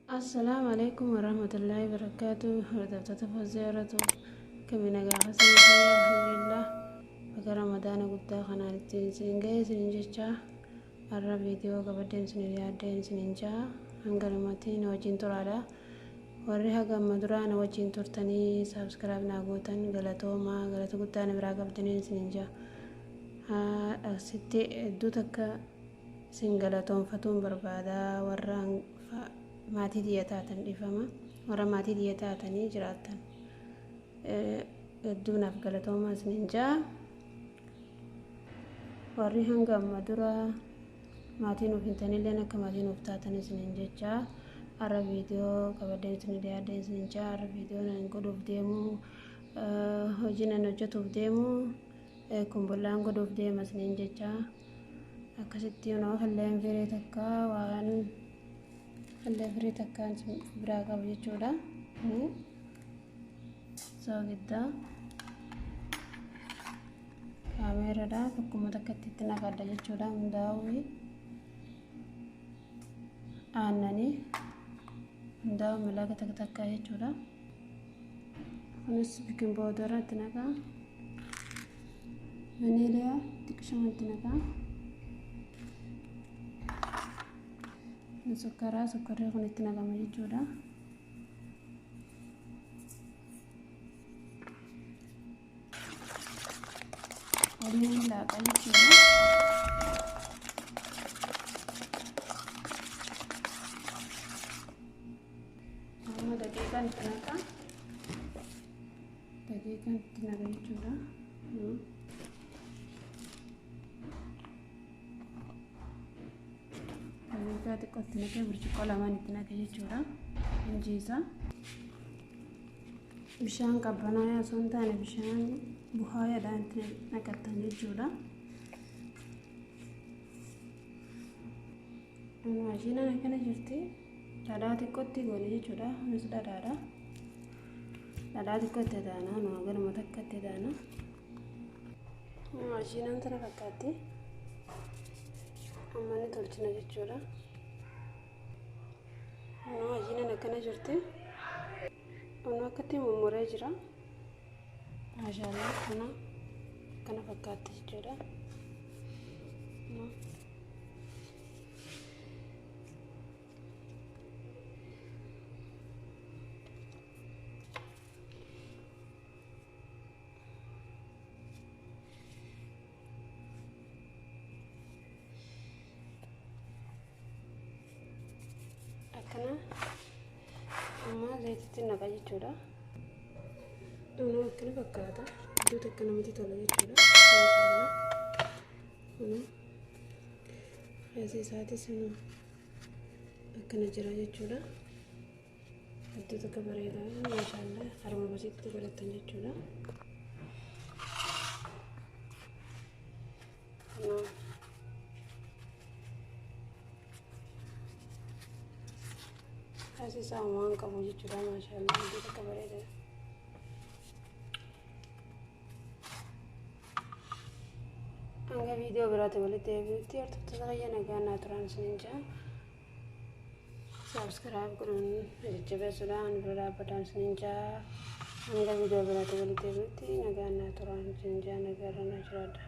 Assalaamu alaikum warahmatullaahi wabarakaatu. Hordoftoota Fawziyaaratu kami nagaa hasan alhamdulillah. Baga Ramadaana guddaa kanaan ittiin isin ga'e isin jecha har'a viidiyoo qabadheen isin yaaddeen isin jaa hanga dhumatti na wajjin turaadha. Warri haga amma duraa na wajjin turtanii subscribe naa gootan galatoomaa, galata guddaa na biraa qabdanii isin jaa. Asitti hedduu takka isin galatoonfatuun barbaada warra maatii xiyya taatan, dhiifama, warra maatii xiyya taatanii jiraattan hedduu naaf galatoomaa isinin jaa. Warri hanga amma dura maatii nuuf hin taanilleen akka maatii nuuf taatan isinin jecha har'a viidiyoo qabadheen isin dhiyaadheen isinin jaa. Har'a viidiyoo nan godhuuf deemu, hojii nan hojjetuuf deemu, kumbollaan godhuuf deema isinin jecha. Akkasitti yoo killeen firee takka waan killee firii takkaan biraa qabu jechuudha. Soogidda kaameeraadha bakkuma takkatti itti naqadha jechuudha. Hundaa'uu aannanii hundaa'uu milaga takka takkaa jechuudha. Kunis baking powder itti naqaa, vaniiliyaa xiqqishuma itti naqaa, sukkaraa, sukkarri kun itti naqama jechuudha. Waliin laaqa jechuudha. Amma daqiiqaan itti naqa. Daqiiqaan itti naqa jechuudha. Daqiiqaa xiqqoo itti naqee burcuqqoo lamaan itti naqe jechuudha. Injiisa. Bishaan qabbanaa'aa osoo hin taane bishaan buhaayaadhaan itti naqattan jechuudha. Maashinaan akkana jirti. Dhadhaa xiqqootti goone jechuudha. Kunis dhadhaadha. Dhadhaa xiqqootti taana, numa galuma takkatti taana. Maashinaan tana fakkaatti. Amma ni tolchina jechuudha. Maashinaan akkana jirti. Kun akkatti mummuree jira. Maashaallah, kana akkana fakkaatti jechuudha. Akkana amma zayititti naqa jechuudha. Kun akkana fakkaata. Iddoo takka namatti tola jechuudha. Maashaallah. Kun keessi isaatis akkana jira jechuudha. Iddoo takka bareedaa, maashaallah, harma basiitti godhatan jechuudha. Kanaaf keessi isaa waan qabu jechuudha. Maashaallah, iddoo takka bareedaa. Hanga viidiyoo biraatti walitti deebi'utti hordoftoota kiyya nagaa naa turan isiniin jaa. Subscribe godhuun jajjabeessuudhaan bira dhaabbadhaan isiniin jaa. Hanga viidiyoo biraatti walitti deebi'utti nagaa naa turan isiniin jaa, nagaa irra naa jiraadha.